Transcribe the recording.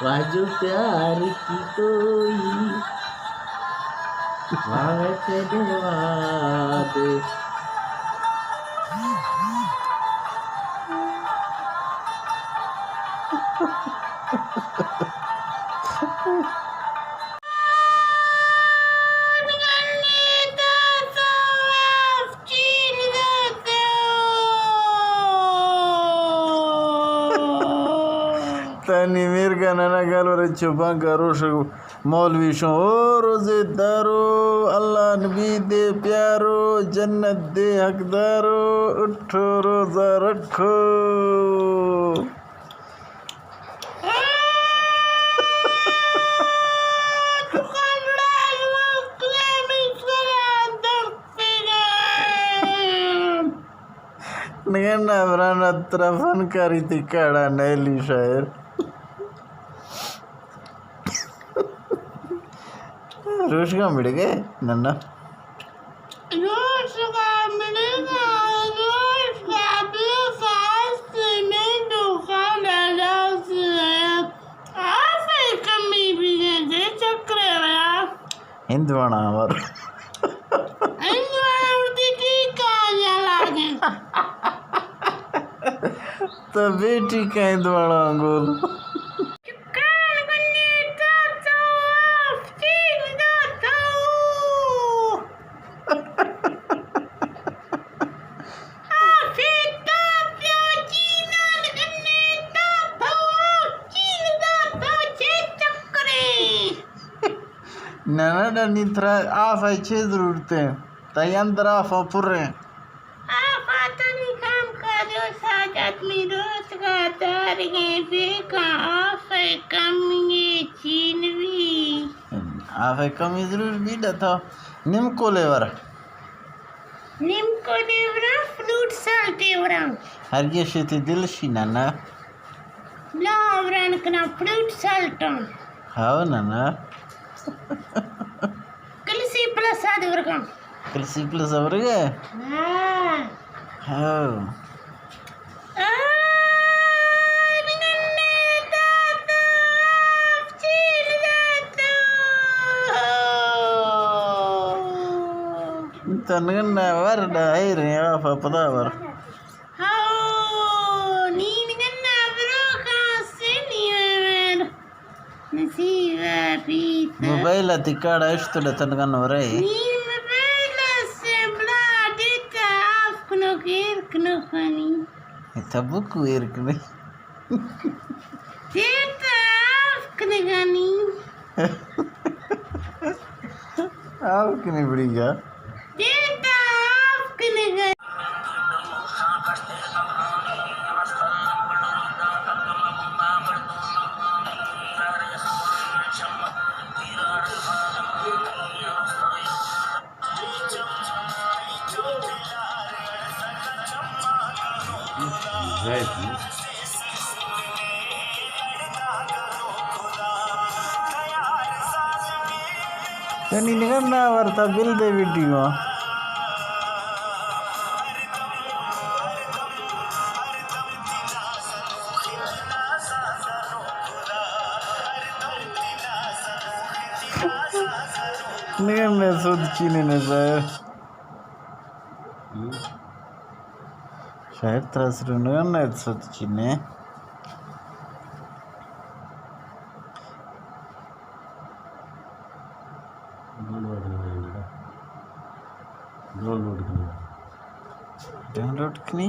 واجو پیار کی کوئی وعدے وعدے۔ تانی میرگا ننا گل ورے چوپان کا روشگ مولوی شوں۔ او روزے دارو، اللہ نبی دے پیارو، جنت دے حقدارو، اٹھو روزہ رکھو۔ نگن نا برانا ترا فنکاری تی کاڑا نیلی شاعر۔ روشگا مڑ گئے ننا۔ روشگا مڑ گئے، روشگا بے فاس میں دکان ڈالا سے۔ آفے کمی بھی ہے، دے چکرے والا۔ ہندوانا امر۔ ہندوانا اردی ٹھیک ہے، یا لاگے۔ تو بے ٹھیک ہے، ہندوانا گول۔ چکان گنی تو تو، چین دو تو۔ آفے تو تو، چینان گنی تو تو، چین دو تو، چے چکرے۔ نہ، نہ، نہ، نی ترا آف ء چے ضرورت ہے؟ تئی اندر آف ء پر ہیں۔ آف ء تنی کام کاج و ساجات می روزگار دارگیں بیکاں آف ء کمی چین بی۔ آف ء کمی ضرور بی، ڈا تو نمکو لیور۔ نمکو لیوراں، فروٹ سالٹ لیوراں۔ ہر گیشے تی دل شی نہ نہ۔ بلا وران کنا فروٹ سالٹاں۔ ہاو نہ نہ۔ کلسی پلس آ دے ورگاں۔ کلسی پلس آ ورگا؟ ہاں۔ ہاو۔ تنگن ور ڈا اے رے، آف ء پدا ور۔ ہاو، نینگن نا بروکاں سے نیمر۔ نصیب ء پیت۔ موبائل ء تی کاڑ اشت ڈا تنگن ورے۔ نی موبائل ء سے بلا ڈیٹا آف کنوک ایر کنوک آنی۔ اے تبوک ایر کنوک۔ ڈیٹا آف کنگانی۔ آف کنی بڑی گا۔ ڈیٹا آف کنگا۔ تو نی نگن نا ورتا بل دے ویڈیو۔ نگن نے سود چینے نے سر۔ شاید ترا سر نگن نے سود چینے۔ ڈاؤنلوڈ کنی۔ ڈاؤنلوڈ کنی۔